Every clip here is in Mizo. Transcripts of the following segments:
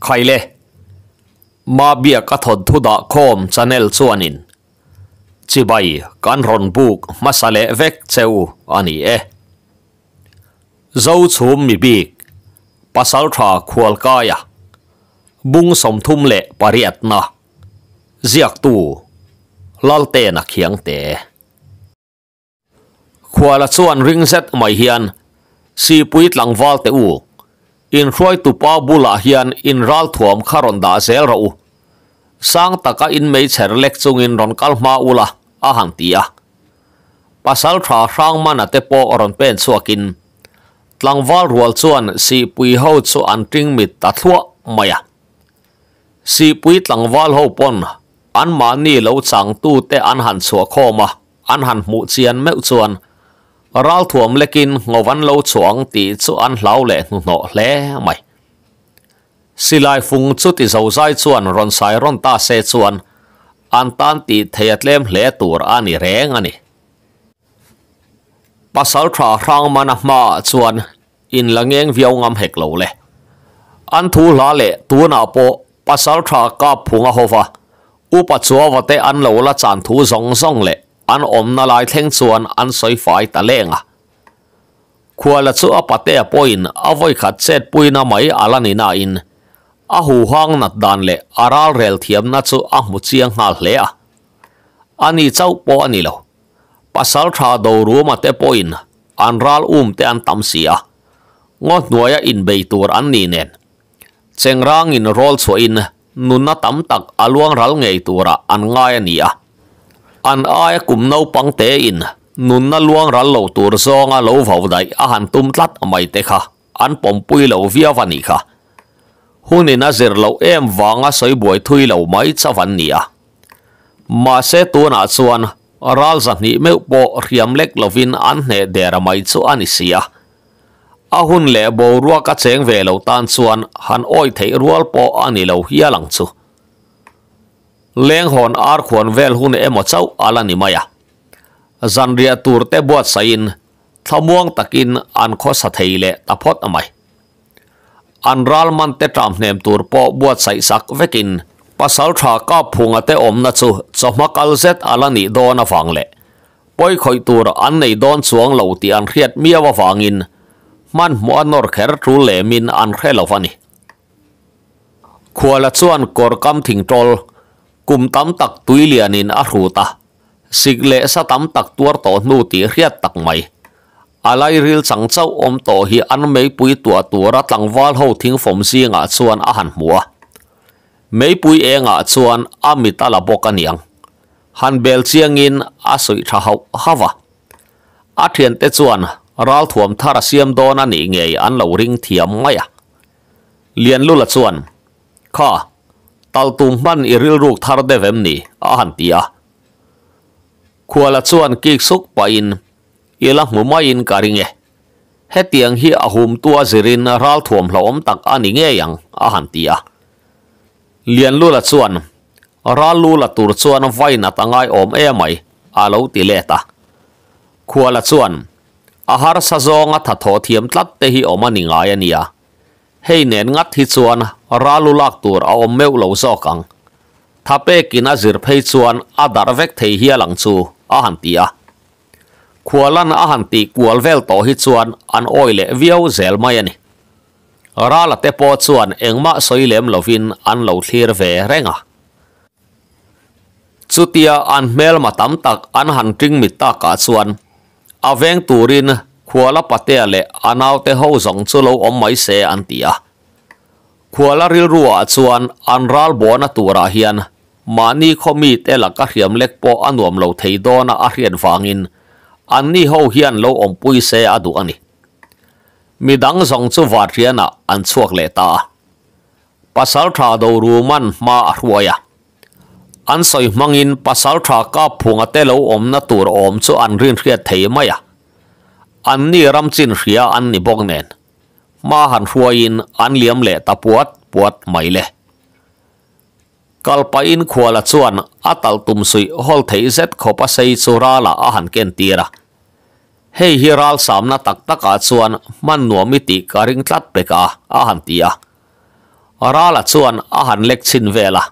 Khaile, Mabiaka thawnthu dah khawm channel chuanin chibai kan rawn buk hmasa leh vek cheu a ni e. Zochhum mi bik, Pasaltha Khualkaia, Bung 38na, Ziaktu, Laltena Khiangte. Khuala chuan ring zet mai hian, Sipui tlangval teh u, in hruaitupa bulah hian in ralthuam kha rawn dah zel rawh u. Sang taka in meichher lek chungin rawn kal hma ula, a han ti a. Pasaltha Hrangmana te pawh rawn pen chhuakin, tlangval rual chuan Sipui ho chu an ṭing mit ta thluah mai a. Sipui tlangval ho pawn anmahni lo changtute an han chhuah khawm a. An han hmuh chian meuh chuan ralthuam lekin ngho an lo chhuang tih chu an hlau leh hnuhnawh hle mai. Silai fung chu ti zozai chuan rawn sai rawn ta se chuan an tan tih thei a tlem hle tur a ni reng a ni. Pasaltha Hrangmana hmaah chuan in la ngeng viau ngam hek lo le. An thu hla leh tunah pawh Pasaltha kap phung a hova, upa chuava te an lo la chan thu zawng zawng leh an awmna lai thleng chuan an sawi fai ta leng a. Khuala chu a patea pawhin a vawikhat chet puina mai a la ni nain a huhang nat dan leh a ralrel thiamna chu a hmu chiang nghal hle a. Ani chauh pawh a ni lo, Pasaltha Doruma te pawhin an ral um te an tam si a, ngaw hnuaia inbei tur an ni nen. Chengrangin rawl chhuahin nunna tam tak a luang ral ngei turah an ngai a ni a. An aia kum naupang tein nunna luang ral lo tur zawnga lo vau daih a han tum tlat mai te kha an pawmpui lo viau a nih kha. Hunin a zir loh em vanga sawi buai thui lo mai chauh an ni a. Mahse tunah chuan ral zahnih meuh pawh hriam lek lovin an hneh der mai chu a ni si a. A hun leh boruak a cheng ve lo tan chuan han awih theih rual pawh a ni lo hial ang chu. Lenghawn ar khuan vel hun emaw chauh a la ni mai a. Zanriah tur te buatsaihin thlamuang takin an khawsa thei leh ta phawt mai. An ral man te ṭam hnem tur pawh buatsaih sak vekin pasalṭha Kapphunga te awmna chu chawhma kal zet a la nih dawn avang leh Pawi khawih tur an nei dawn chuang lo tih an hriat miau avangin hmanhmawh a nawr kher tul lemin an hre lo a ni. Khuala chuan kawr kam thingtawl kum tam tak tui lianin a hrut a, sik leh sa tam tak tuar tawh hnu tih hriat tak mai. A lairil chang chauh awm tawh hi an meipui tuah tura tlangval ho thingfawm zingah chuan a han hmu a. Meipui engah chuan a mit a la bawk a niang. Han bel chiangin a suih tha hauh hauh a. A thiante chuan ralthuam thar a siam dawn a nih ngei an lo ring thiam mai a. Lianlula chuan, Kha, taltum hman i rilruk thar deuh em ni? a han ti a. Khuala chuan kik suk pahin, I la hmu maiin ka ring e. Hetiang hi a humtu a zirin ralthuam hlauhawm tak a ni ngei ang, a han ti a. Lianlula chuan, Ral lu la tur chuan vainat a ngai awm emai, a lo ti let a. Khuala chuan, A harsa zawnga tha thawh thiam tlat te hi awm a ni ngai a nia. Hei nen ngat hi chuan ral lu lak tur a awm meuh lo zawk ang. Tha pekin a zir phei chuan a darh vek thei hial ang chu, a han ti a. Khualan a han tih kual vel tawh hi chuan an awi leh viau zel mai a ni. Rala te pawh chuan engmah sawi lem lovin an lo thlir ve reng a. Chutia an hmelma tam tak an han ṭing mit takah chuan a veng turin Khuala Patea leh a naute ho zawng chu lo awm mai se an ti a. Khuala rilruah chuan an ral buahna turah hian mahni khaw mite laka hriam lek pawh a nuam lo thei dawna a hriat vangin anni ho hian lo awmpui se a duh a ni. Mi dang zawng chu Vartianah an chhuak leh ta a. Pasaltha Doruman hma a hruai a. An sawi hmangin Pasaltha Kapphunga te lo awmna tur awm chu an rinhriat thei mai a. Anni ram chin hria an ni bawk nen, hma han hruaiin an liam leh ta puat puat mai le. Kalpahin Khuala chuan a talh tum suih hawl theih zet khawp a sei chu ralah a han ken tir a. Hei hi ral samna tak takah chuan hman nuam i tih ka ring tlat pek a, a han ti a. Rala chuan a han lek chhin vel a,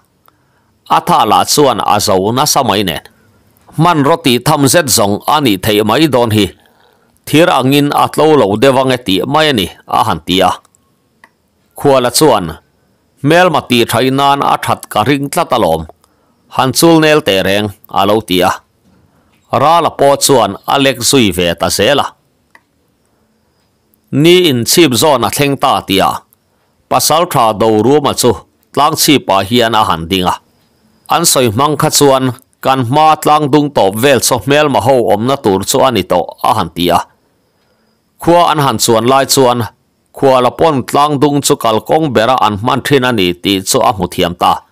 a tha lah chuan a zo nasa mai nen. Hmanraw tih tham zet zawng a nih theih mai dawn hi. Thir angin a tlo lo deuh ange tih mai a ni, a han ti a. Khuala chuan, Hmelma tih thaih nan a that ka ring tlat alawm, han chul nel teh reng, a lo ti a. Rala pawh chuan a lek zui ve ta zel a. Ni inchhip zawn a thleng ta tih a, Pasaltha Doruma chu tlangchhipah hian a han ding a. An sawi hmang kha chuan kan hma tlang dung tawp vel chaw hmelma ho awmna tur chu a ni tawh a han ti a. Khua an han chuan lai chuan Khuala pawn tlang dung chu kalkawng bera an hman thin a ni tih chu a hmu thiam ta.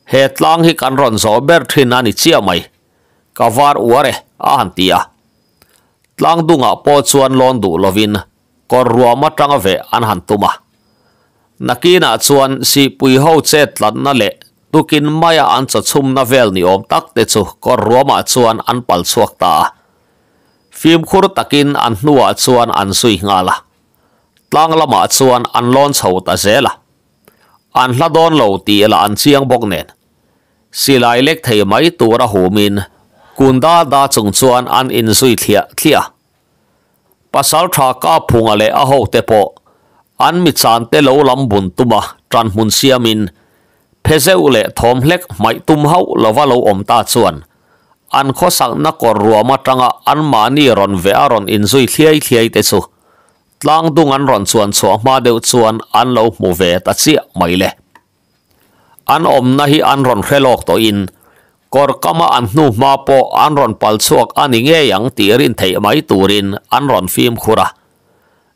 He tlang hi kan rawn zawh ber thin a ni chiah mai. Ka var uar e, a han ti a. Tlang dungah pawh chuan lawn duh lovin kawr ruam atanga veh an han tum a. Nakinah chuan sihpui ho chet tlatna leh tukin maia an chawchhumna vel ni awm tak te chu kawr ruamah chuan an pal chhuak ta a. Fimkhur takin an hnuah chuan an zui nghal a. Tlang lamah chuan an lawn chho ta zel a. An hla dawn lo tih lah an chiang bawk nen. Silai lek thei mai tura humin kun da da chung chuan an inzui thliah thliah a. Pasaltha Kaphunga leh a hote pawh an mi chante lo lam bun tuma tanhmun siamin phe zeuh leh thawm hlek hmaih tum hauh lova lo awm ta chuan an khawsakna kawr ruam atanga anmahni rawn veh a rawn inzui thliai thliai te chu tlang dung an rawn chuan chhuah hma deuh chuan an lo hmu ve ta chiah mai le. An awmna hi an rawn hre lawk tawhin kawr kama an hnu hma pawh an rawn pal chhuak a ni ngei ang tih rin theih mai turin an rawn fimkhur a,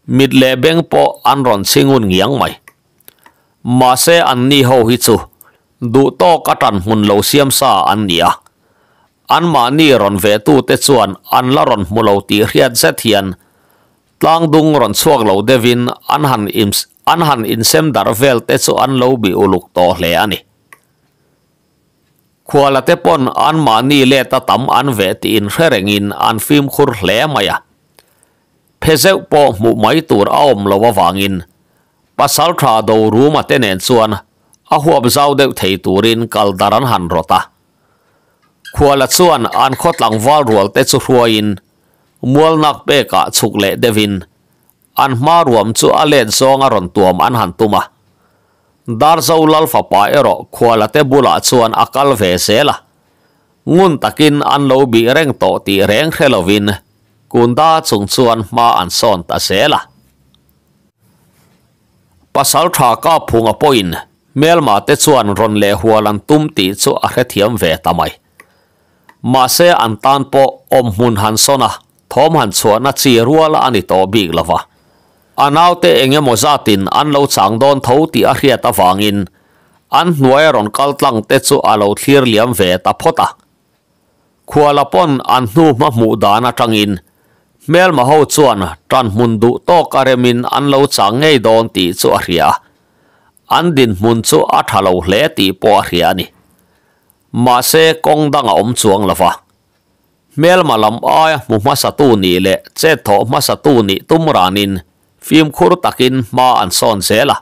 mit leh beng pawh an rawn chhingun ngiang mai. Mahse anni ho hi chu duh tawk a tan hmun lo siam sa an ni a, anmahni rawn vehtute chuan an la rawn hmu lo tih hriat zet hian Tlang dung rawn chhuak lo deuhin an han an han insem darh vel te chu an lo bih uluk tawh hle a ni. Khuala te pawn anmahni let a tam an veh tih inhre rengin an fimkhur hle mai a. Phe zeuh pawh hmuh mai tur a awm lo avangin Pasaltha Doruma te nen chuan a huap zau deuh thei turin kal dar an han rawt a. Khuala chuan an khaw tlangval rual te chu hruaiin Mualnak pekah chhuk leh deuhin an hma ruam chu a let zawng a rawn tuam an han tum a. Darzo Lal fapa erawh Khualate bulah chuan a kal ve zel a. Ngun takin an lo bih reng tawh tih reng hre lovin Kunda chung chuan hma an sawn ta zel a. Pasaltha Kaphunga pawhin hmelma te chuan rawn leh hual an tum tih chu a hrethiam ve ta mai. Mahse an tan pawh awm hmun han sawn a, thawm han chhuahna chi rual a ni tawh bik lo va. A naute eng emaw zatin an lo chang dawn tho tih a hriat avangin an hnuai a rawn kal tlang te chu a lo thlir liam ve ta phawt a. Khuala pawn an hnu hma hmuh dan atangin hmelma ho chuan tan hmun duh tawk a remin an lo chang ngei dawn tih chu a hria a. An dinhmun chu a tha lo hle tih pawh a hria a ni. Mahse, kawng dang a awm chuang lo va. Hmelma lam aia hmu hmasatu nih leh chet thawh hmasatu nih tum ranin fimkhur takin hma an sawn zel a.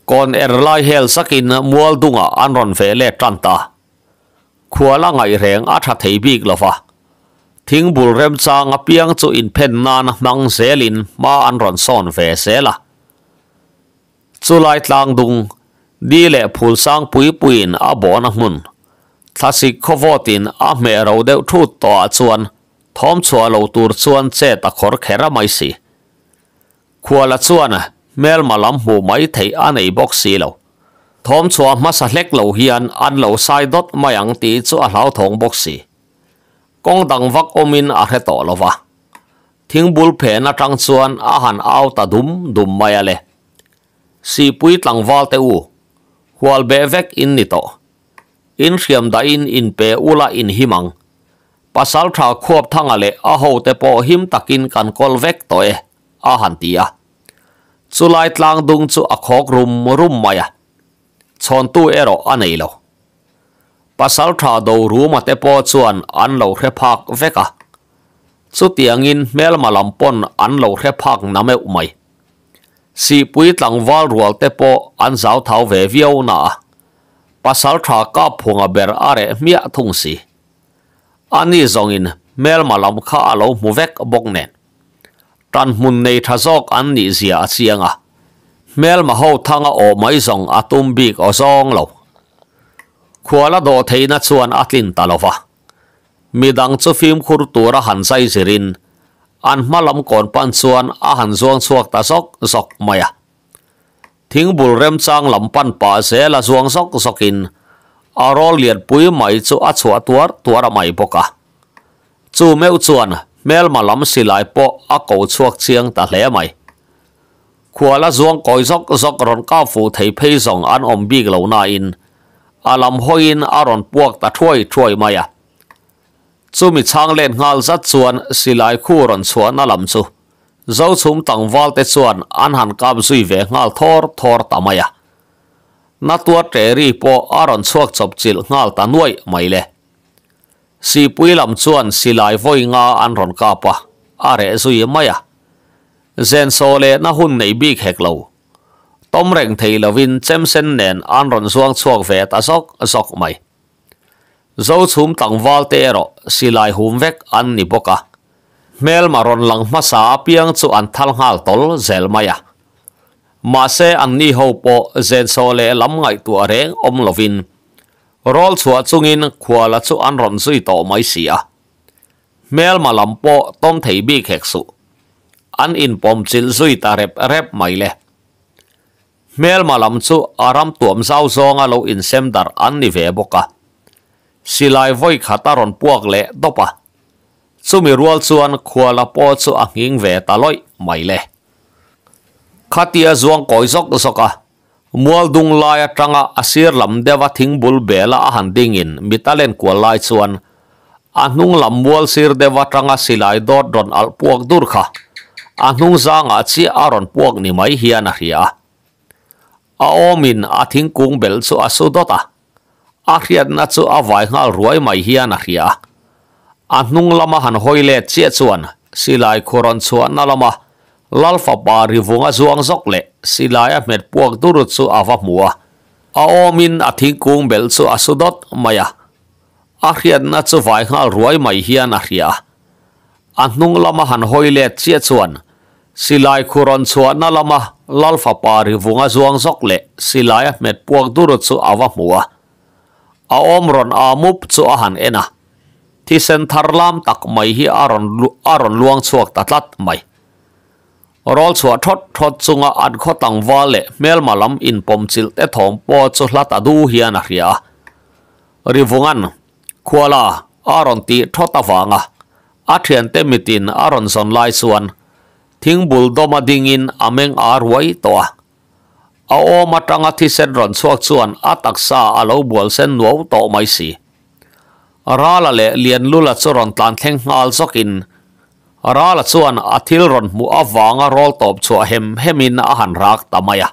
Kawn er lai hel zakin mual dungah an rawn veh let tan ta. Khual a ngaih reng a tha thei bik lo va. Thingbul remchang apiang chu inphen nana hmang zelin hma an rawn sawn ve zel a. Chulai tlang dung, di leh phul sang pui puiin a bawhna hmun, thlasik khawvawtin a hmeh ro deuh thut tawhah chuan thawm chhuah lo tur chuan chet a khawr kher a mai si. Khuala chuan hmelma lam hmuh mai theih a nei bawk si lo. Thawm chhuah hmasa hlek lo hian an lo sai dawt mai ang tih chu a hlauthawng bawk si. Kawng dang vak awmin a hre tawh lo va. Thingbul phen atang chuan a han au ta dum dum mai a le. Sihpui tlangval te u, hual beh vek in ni tawh. In hriam dahin in pe ula in him ang. Pasal tha khuap thanga leh a ho te pawh him takin kan kawl vek tawh e, a han ti a. Chulai tlang dung chu a khawk rum rum mai a. Chhawntu erawh a nei lo. Pasal tha do ruma te pawh chuan an lo hre phak vek a. Chutiangin hmelma lam pawn an lo hre phak na meuh mai. Sihpui tlangval rual te pawh an zauthau ve viau na a, pasaltha Kapphunga ber a reh hmiah thung si. Ani zawngin hmelma lam kha a lo hmu vek bawk nen. Tanhmun nei tha zawk an nih zia a chiang a, hmelma ho thanga aw mai zawng a tum bik aw zawng lo. Khuala dawh theihna chuan a tlin ta lo va. Midang chu fimkhur tura han zai zirin an hma lam kawn pan chuan a han zuang chhuak ta zawk zawk mai a. Thingbul remchang lam pan pah zel a zuang zawk zawkin a rawl lianpui mai chu a chhuah tuar tuar a mai bawk a. Chu meuh chuan hmelma lam silai pawh a ko chhuak chiang ta hle mai. Khuala zuang kawi zawk zawk rawn kap fuh thei phei zawng an awm bik lo nain a lam hawiin a rawn puak ta thuai thuai mai a. Chumi chhang let nghal zat chuan silai khu rawn chhuahna lam chu Zochhum tlangval te chuan an han kap zui ve nghal thawr thawr ta mai a. Natuar ṭe ri pawh a rawn chhuak chawp chilh nghal ta nuaih mai le. Sihpui lam chuan silai vawi nga an rawn kap a, a reh zui mai a. Zen saw lehna hun nei bik hek lo. Tawm reng thei lovin chemsen nen an rawn zuang chhuak ve ta zawk zawk mai. Zochhum tlangval te erawh silai hum vek an ni bawk a. Hmelma rawn lang hmasa apiang chu an thal nghal tawl zel mai a. Mahse anni ho pawh zen saw leh lam ngaihtuah reng awm lovin Rawl chhuah chungin khuala chu an rawn zui tawh mai si a. Hmelma lam pawh tawm thei bik hek suh. An inpawm chilh zui ta rep rep mai le. Hmelma lam chu a ram tuam zau zawnga lo insem darh an ni ve bawk a. Silai vawi khat a rawn puak leh dawp a. Chumi rual chuan khuala pawh chu a nghing ve ta lawih mai le. Khatia zuang kawi zawk zawk a. Mual dung lai atanga a sir lam deuha thingbul bela a han dingin mit a len kual lai chuan a hnung lam mual sir deuh atanga silai dawt rawn alh puak dur kha a hnung zangah chiah a rawn puak ni mai hian a hria a. A awmin a thingkung belh chu a su dawt a, a hriatna chu a vai nghal ruai mai hian a hria a. A hnung lama han hawi let chiah chuan silai khu rawn chhuahna lama Lal fapa rivunga zuang zawk leh silai a hmet puak dur chu a va hmu a. A awmin a thingkung belh chu a su dawt mai a. A hriatna chu vai nghal ruai mai hian a hria a. A hnung lama han hawi let chiah chuan silai khu rawn chhuahna lama Lal fapa rivunga zuang zawk leh silai a hmet puak dur chu a va hmu a. A awm rawn a mup chu a han en a. Thisen thar lam tak mai hi a rawn a rawn luang chhuak ta tlat mai. Rawl chhuah thawt thawt chunga an khaw tlangval leh hmelma lam inpawm chilh te thawm pawh chu hla ta du hian a hria a. Rivungan, Khuala, a rawn tih thawt avanga a thiante mitin a rawn zawn lai chuan thingbul dawma dingin a meng ar ruai tawh a. A awm atanga thisen rawn chhuak chuan a taksa a lo bual sen nuau tawh mai si. Rala leh Lianlula chu rawn tlan thleng nghal zawkin Rala chuan a thil rawn hmuh avanga rawl tawp chhuah hem hemin a han rak ta mai a.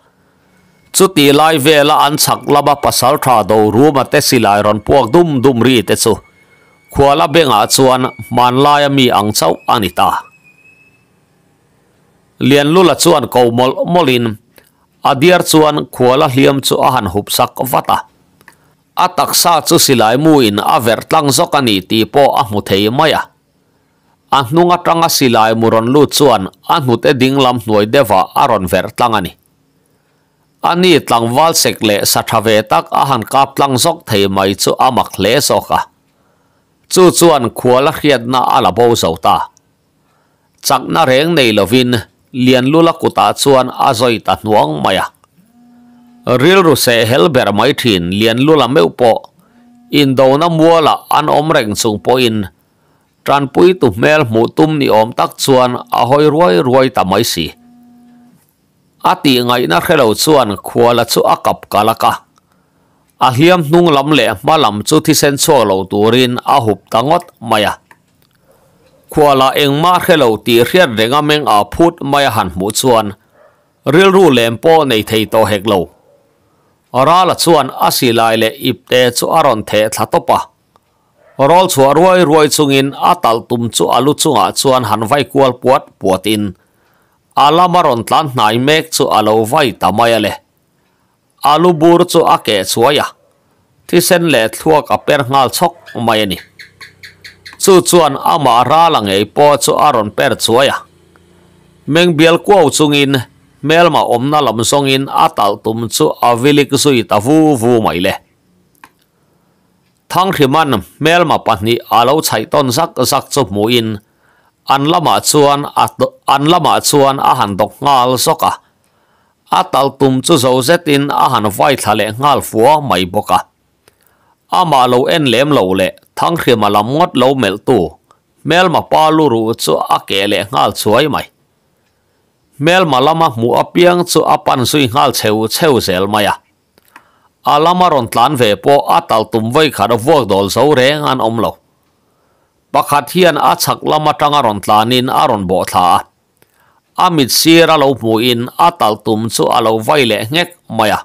Chutih lai vela an chhak lama pasaltha Doruma te silai rawn puak dum dum ri te chu Khuala bengah chuan hmanlaia mi ang chauh a ni ta. Lianlula chuan ko mawlh mawlhin a diar chuan Khuala hliam chu a han hup sak vat a. A taksa chu silai muin a verh tlang zawk a ni tih pawh a hmu thei mai a. A hnung atanga silai mu rawn lut chuan a hnute ding lam hnuai deuhah a rawn verh tlang a ni. A ni tlangval sek leh sa tha ve tak a han kap tlang zawk thei mai chu a mak hle zawk a. Chu chuan khual a hriatna a la bo zo ta. Chakna reng nei lovin Lianlula kutah chuan a zawi ta hnuang mai a. Rilru seh hel ber mai thin Lianlula meuh pawh indona mualah an awm reng chung pawhin tanpuitu hmel hmuh tum ni awm tak chuan a hawi ruai ruai ta mai si. A tih ngaihna hre lo chuan khuala chu a kap kalak a. A hliam hnung lam leh hma lam chu thisen chhuak lo turin a hup ta ngawt mai a. Khuala engmah hre lo tih hriat renga meng a phut mai a han hmuh chuan rilru lem pawh nei thei tawh hek lo. Rala chuan a silai leh ipte chu a rawn theh thla tawp a. Rawl chhuah ruai ruai chungin a talh tum chu a lu chungah chuan han vai kual puat puatin. A lama rawn tlan hnai mek chu a lo vai ta mai a le. A lu bur chu a keh chhuai a, thisen leh thluak a per nghal chhawk mai a ni. Chu chuan amah ral a ngei pawh chu a rawn per chhuai a. Meng bial kuau chungin hmelma awmna lam zawngin a talh tum chu a vilik zui ta vu vu mai le. Thanghriman hmelma pahnih a lo chhaih tawn zak zak chu hmuhin an lamah chuan an lamah chuan a han dawk nghal zawk a. A tal tum chu zo zetin a han vai thla leh nghal fua mai bawk a. Amah lo en lem lo leh Thanghrima lam ngawt lo melhtu hmelma pa lu ruh chu a keh leh nghal chuai mai. Hmelma lama hmuh apiang chu a pan zui nghal cheu cheu zel mai a. A lama rawn tlan ve pawh a tal tum vawi khat vuak dawl zo reng an awm lo. Pakhat hian a chhak lam atanga rawn tlanin a rawn bawh thla a. A mit sir a lo hmuhin a tal tum chu a lo vai leh nghek mai a.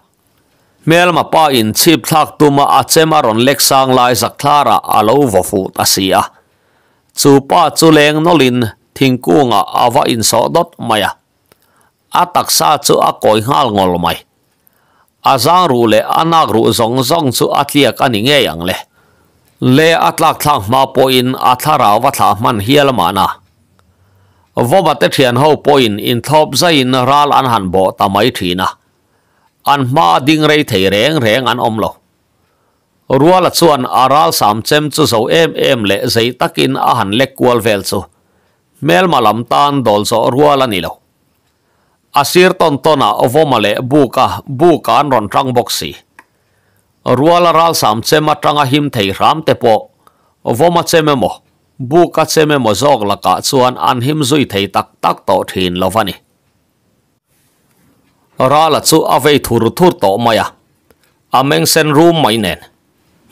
Hmelma pa in chhip thlak tuma a chem a rawn lek sang lai zakthlârah a lo vaw fuh ta si a. Chu pa chu leng nawlhin thingkungah a va insawh dawt mai a. A taksa chu a kawi nghal ngawl mai. A zang ruh leh a nak ruh zawng zawng chu a tliak a ni ngei ang le. Le a tlak thlak hma pawhin a thlarau a thlah hman hial mahna. Vawma te thian ho pawhin inthlawp zaiin ral an han bawh ta mai thin a. An hma a ding rei thei reng reng an awm lo. Ruala chuan a ral sam chem chu zo em em leh zei takin a han lek kual vel chu hmelma lam tan dawl zawh rual a ni lo. A sir tawn tawn ah Vawma leh Buka Buka an rawn tang bawk si. Ruala ral sam chem atanga him thei hram te pawh Vawma chem emaw Buka chem emaw zawk lakah chuan an him zui thei tak tak tawh thin lo va ni. Rala chu a vei thur thur tawh mai a, a meng sen rum mai nen.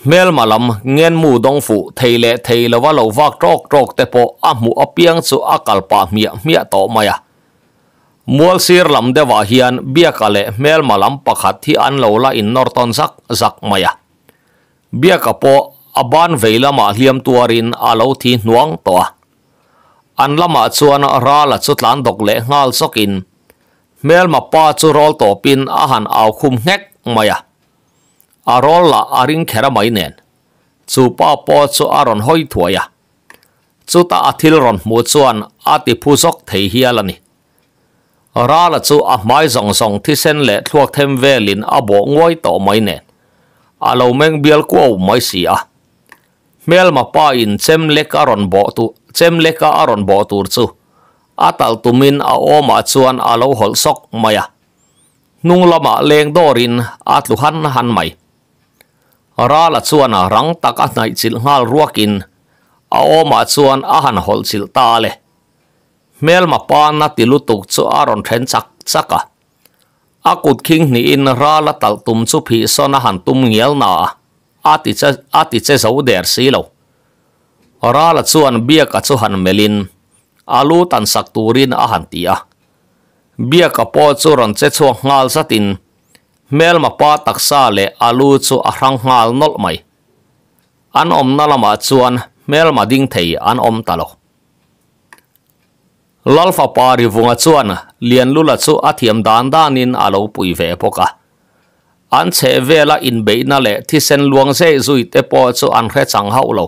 Hmelma lam ngenmu dawng fuh thei leh thei lova lo vak tawk tawk te pawh a hmuh apiang chu a kal pah hmiah hmiah tawh mai a. Mual sir lam deuhah hian Biaka leh hmelma lam pakhat hi an lo la innawr tawn zak zak mai a. Biaka pawh a ban vei lamah hliam tuarin a lo thi hnuang tawh a. An lamah chuan Rala chu tlan dawk leh nghal zawkin hmelma pa chu rawl tawpin a han au khum nghek mai a. A rawl lah a ring kher a mai nen. Chu pa pawh chu a rawn hawi thuai a. Chutah a thil rawn hmuh chuan a ti phu zawk thei hial a ni. Rala chu a hmai zawng zawng thisen leh thluak them velin a bawh nguai tawh mai nen. A lo meng bial kuau mai si a. Hmelma pa in chem lek a rawn bawh tu chem leka a rawn bawh tur chu a talh tumin a awmah chuan a lo hawlh sawk mai a. Hnung lamah leng dawrin a tlu han han mai. Rala chuan rang tak a hnaih chilh nghal ruakin a awmah chuan a han hawlh chilh ta a le. Hmelma pa na ti lutuk chu a rawn then chak chak a. A kut khing hnihin Rala talh tum chu phihsawn a han tum ngial na a, a ti che a ti che zo der si lo. Rala chuan Biaka chu han melhin a lu tan sak turin a han ti a. Biaka pawh chu rawn che chhuak nghal zatin hmelma pa taksa leh a lu chu a hrang nghal nawlh mai. An awmna lamah chuan hmelma ding thei an awm ta lo. Lal fapa Rivunga chuan Lianlula chu a thiam dan danin a lo pui ve bawk a. An chheh vela inbeihna leh thisen luang zeh zui te pawh chu an hre chang hauh lo.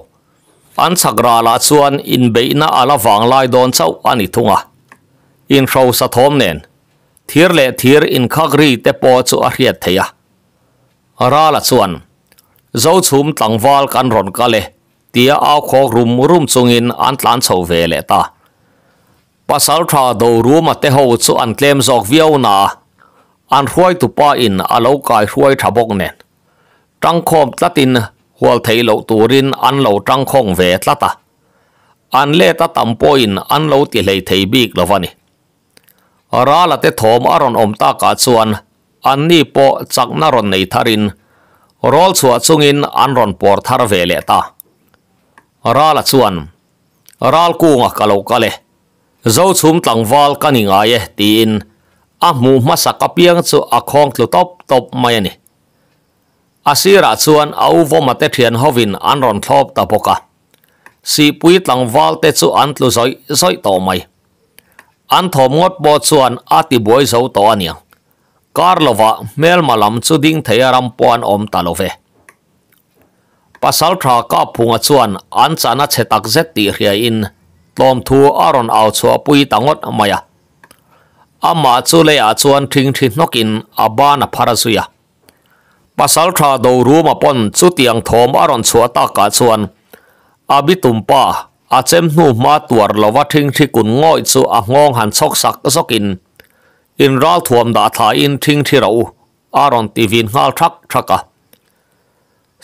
An chhak ralah chuan inbeihna a la vang lai dawn chauh a ni thung a. Inhrosa thawm nen, thir leh thir inkhak ri te pawh chu a hriat theih a. Rala chuan, Zochhum tlangval kan rawn kal e, tia au khawk rum rum chungin an tlan chho ve leh ta. Pasaltha Doruma te ho chu an tlem zawk viau na a, an hruaitupa in a lo kai hruai tha bawk nen. Tangkhawm tlatin hual theih loh turin an lo tangkhawng ve tlat a. An let a tam pawhin an lo ti hlei thei bik lo va ni. Rala te thawm a rawn awm takah chuan anni pawh chakna rawn nei tharin rawl chhuah chungin an rawn pawr thar ve leh ta. Rala chuan, Ral kunga ka lo kal e, Zochhum tlangval ka ni ngai e tiin a hmuh hmasak apiang chu a khawng tlu tawp tawp mai a ni. A sirah chuan a u Vawma te thian hovin an rawn thlawp ta bawk a. Sihpui tlangval te chu an tlu zawih zawih tawh mai. An thawm ngawt pawh chuan a ti buai zo tawh a niang. Kar lovah hmelma lam chu ding thei a ram pawh an awm ta lo ve. Pasaltha Kapphunga chuan an chahna chhe tak zet tih hriaiin tlawmthu a rawn au chhuahpui ta ngawt mai a. Amah chu leiah chuan thingthi hnawkin a ban a phar a zui a. Pasaltha Doruma pawn chutiang thawm a rawn chhuah takah chuan a bitumpa a chem hnu hma tuar lova thingthi kun ngawih chu a nghawng han chhawk sak zawkin in ralthuam dah thlain thingthi ro a rawn ti vin nghal thak thak a.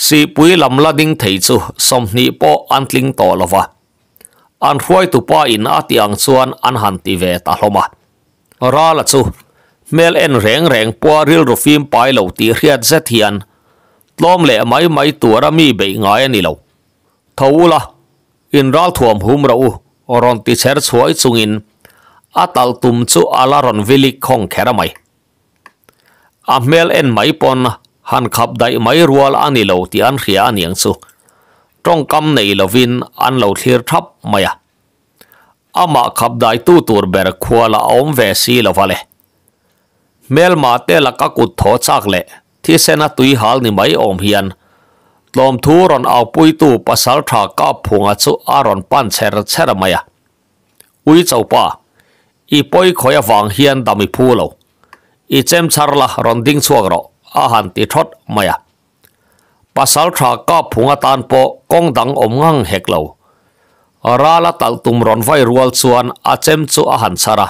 Sihpui lam la ding thei chu 20 pawh an tling tawh lo va, an hruaitupa in a tih ang chuan an han ti ve ta hlawm a. Rala chu hmel en reng reng pawha rilru fim pai lo tih hriat zet hian tlawm leh mai mai tura mi beih ngai a ni lo. Tho ula, in ralthuam hum rawh u, rawn ti chher chhuai chungin a talh tum chu a la rawn vilik khawng kher mai. A hmel en mai pawn han khap daih mai rual a ni lo tih an hria a niang chu. Tawngkam nei lovin an lo thlir thap mai a. Amah khap daitu tur ber khual a awm ve si lo va le. Hmelma te laka kut thaw chak leh thisena tui hal ni mai awm hian tlawmthu rawn aupuitu pasaltha Kapphunga chu a rawn pan chher chher mai a. Ui chopa, i pawi khawi avang hian dam i phu lo. I chem chhar la rawn ding chhuak rawh, a han ti thawt mai a. Pasal tha kap phung atan pawh kawng dang awm ngang hek lo. Rala talh tum rawn vai rual chuan a chem chu a han chhar a.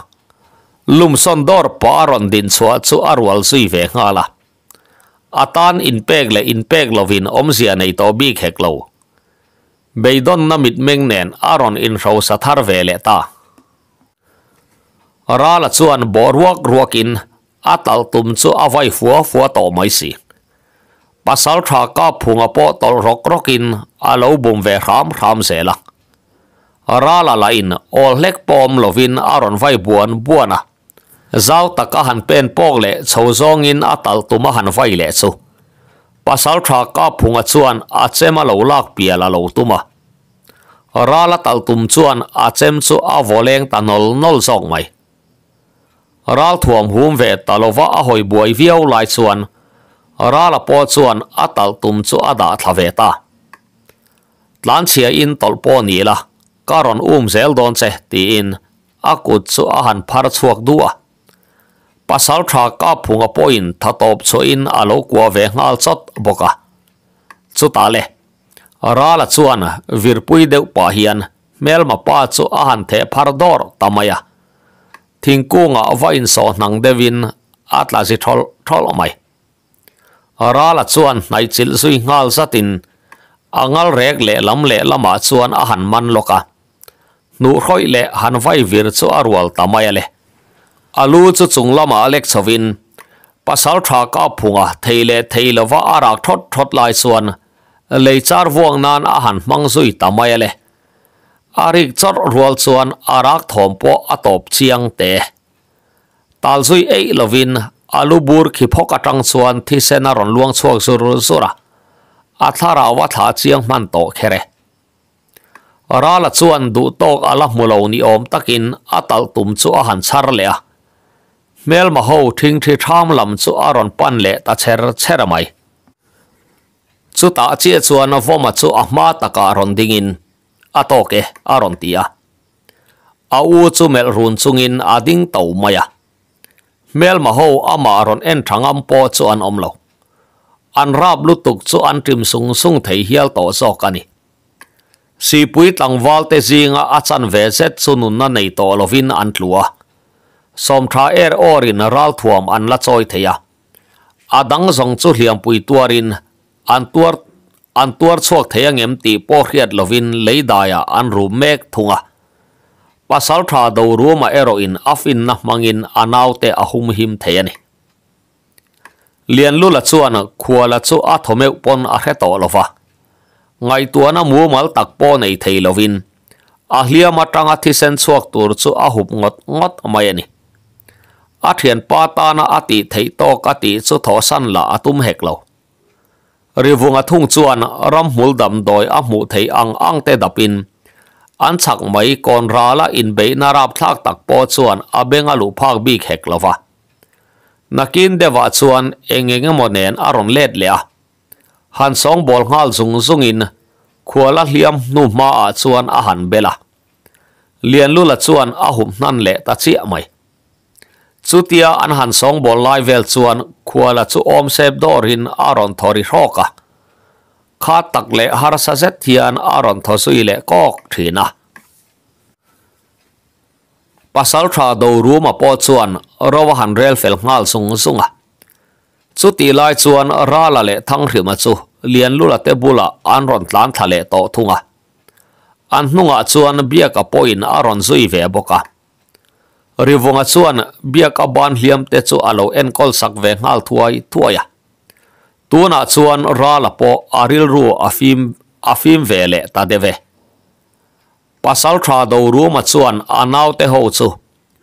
Lumsawn dawr pah a rawn din chhuah chu a rual zui ve nghal a. A tan inpek leh inpek lovin awmzia nei tawh bik hek lo. Beidawnna mitmeng nen a rawn inhrosa thar ve leh ta. Rala chuan bawh ruak ruakin a talh tum chu a vai fua fua tawh mai si. Pasaltha Kapphunga pawh tawlh rawk rawkin a lo bum ve hram hram zel a. Rala lahin awl hlek pawm lovin a rawn vai buan buan a. Zau tak a han pen pawk leh chho zawngin a talh tum a han vai leh chu. Pasaltha Kapphunga chuan a chem a lo lak pial a lo tum a. Rala talh tum chuan a chem chu a vaw leng ta nawl nawl zawk mai. Ral thuam hum ve ta lova a hawi buai viau lai chuan Rala pawh chuan a talh tum chu a dah thla ve ta. Tlanchhia in tawlh pawh ni la, ka rawn um zel dawn che tiin a kut chu a han phar chhuak duh a. Pasaltha Kapphunga pawhin tha tawp chhuahin a lo kuah ve nghal chawt bawk a. Chutah le, Rala chuan virpui deuh pah hian hmelma pa chu a han theh phar dawr ta mai a. Thingkungah va insawh hnang deuhin a tla zi thawlh thawlh mai. Rala chuan hnaihchilh zui nghal zatin a ngal rek lehlam lehlamah chuan a han man lawk a. Hnuhrawih leh han vai vir chu a rual ta mai a le. A lu chu chung lamah a lek chhovin Pasaltha Kapphunga thei leh thei lova a rak thawt thawt lai chuan lei char vuang nan a han hmang zui ta mai a le. A rik chawrh rual chuan a rak thawm pawh a tawp chiang te. Tal zui eih lovin a lu bur khi phawk atang chuan thisen a rawn luang chhuak zur zur a, a thlarau a thlah chiang hman tawh kher e. Rala chuan duh tawk a la hmu lo ni awm takin a talh tum chu a han chhar leh a, hmelma ho thingthi tham lam chu a rawn pan leh ta chher chher mai. Chutah chiah chuan Vawma chu a hma takah rawn dingin, A tawk e, a rawn ti a. A u chu melh run chungin a ding to mai a. Hmelma ho amah rawn en tha ngam pawh chu an awm lo. An rap lutuk chu an ṭim sung sung thei hial tawh zawk a ni. Sipui tlangval te zinga a chan ve zet chu nunna nei tawh lovin an tlu a. Sawmtha er awrin ralthuam an la chawi thei a. A dang zawng chu hliampui tuarin an tuar an tuar chhuak thei angem tih pawh hriat lovin leidaiah an rum mek thung a. Pasaltha Doruma erawhin a finna hmangin a naute a humhim thei a ni. Lianlula chuan khuala chu a thaw meuh pawn a hre tawh lo va. Ngaihtuahna mumal tak pawh nei thei lovin a hliam atanga thisen chhuak tur chu a hup ngawt ngawt mai a ni. A thianpa tana a tih theih tawk a tih chu thawhsan lah a tum hek lo. Rivunga thung chuan ramhmul damdawi a hmuh theih ang ang te dapin An chhak mai kawn rala inbeihna rapthlak tak pawh chuan a beng a luh phak bik hek lo va. Nakin deuhah chuan eng eng emaw nen a rawn let leh a. Han sawngbawl nghal zung zungin khuala hliam hnu hmaah chuan a han bel a. Lianlula chuan a hup hnan leh ta chiah mai. Chutia an han sawngbawl lai vel chuan khuala chu awm sep dawrin a rawn thaw ri hrawk a. Kha tak leh harsa zet hian a rawn thaw zui leh kawk thin a. Pasaltha Doruma pawh chuan ro a han rel fel nghal zung zung a. Chutih lai chuan Rala leh Thanghrima chu Lianlula te bulah an rawn tlan thla leh tawh thung a. An hnungah chuan Biaka pawhin a rawn zui ve bawk a. Rivunga chuan Biaka ban hliam te chu a lo enkawl sak ve nghal thuai thuai a. Tunah chuan Rala pawh a rilru a fim a fim ve leh ta deuh e. Pasaltha Doruma chuan a naute ho chu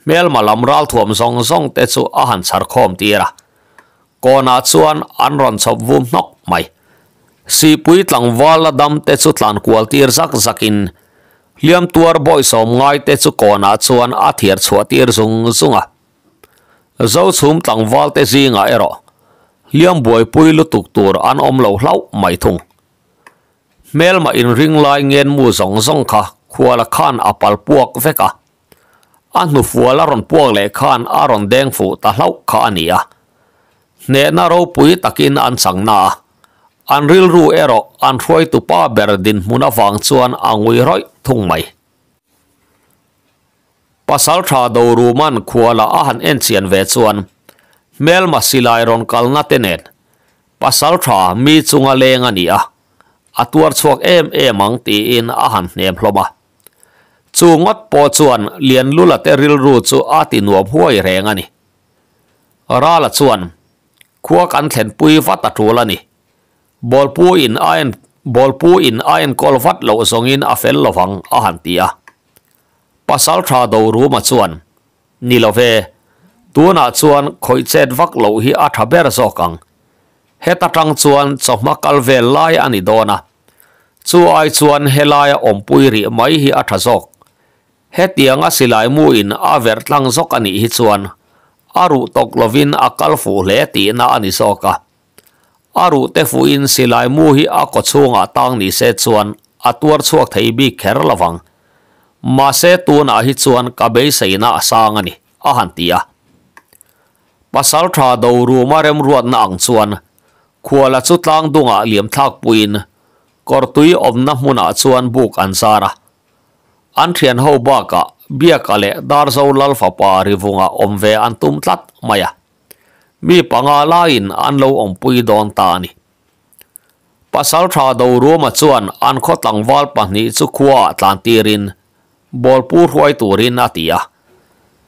hmelma lam ralthuam zawng zawng te chu a han chhar khawm tir a. Kawnah chuan an rawn chhawp vum hnawk mai. Sihpui tlangval la dam te chu tlan kual tir zak zakin hliam tuar bawisawm ngai te chu kawnah chuan a thiar chhuah tir zung zung a. Zochhum tlangval te zingah erawh hliam buaipui lutuk tur an awm lo hlauh mai thung. Hmelma inring lai ngen mu zawng zawng kha khuala khan a pal puak vek a. A hnufual a rawn puak leh khan a rawn deng fuh ta hlauh kha a ni a. Hnehna ropui takin an chang na a, an rilru erawh an hruaitu pa ber dinhmun avang chuan a ngui rawih thung mai. Pasaltha Doruman khuala a han enchian ve chuan hmelma silai rawn kalna te nen Pasaltha mi chunga leng a ni a, a tuar chhuak em em ang tiin a han hnem hlawm a. Chu ngawt pawh chuan Lianlula te rilru chu a ti nuam huai reng a ni. Rala chuan, Khua kan thlenpui vat a tul a ni. Bawlpu in a en Bawlpu in a enkawl vat loh zawngin a fel lovang a han ti a. Pasaltha Doruma chuan, Ni lo ve, tunah chuan khawih chet vak loh hi a tha ber zawk ang. Heta tang chuan chawhma kal vel lai a ni dawn a, chu ai chuan helaia awmpui rih mai hi a tha zawk. Hetianga silai mu in a verh tlang zawk a nih hi chuan a ruh tawk lovin a kal fuh hle tihna a ni zawk a. A ruh te fuhin silai mu hi a kaw chhungah tang ni se chuan a tuar chhuak thei bik kher lovang. Mahse tunah hi chuan ka beiseina a sang a ni, a han ti a. Pasaltha Doruma remruatna ang chuan khuala chu tlang dungah liam thlak puiin kawrtui awmna hmunah chuan buk an zar a. An thian ho bakah Biaka leh Darzo Lal fapa Rivunga awm ve an tum tlat mai a. Mi panga laiin an lo awmpui dawn ta a ni. Pasaltha Doruma chuan an khaw tlangval pahnih chu khuaah tlan tirin bawlpu hruai turin a ti a.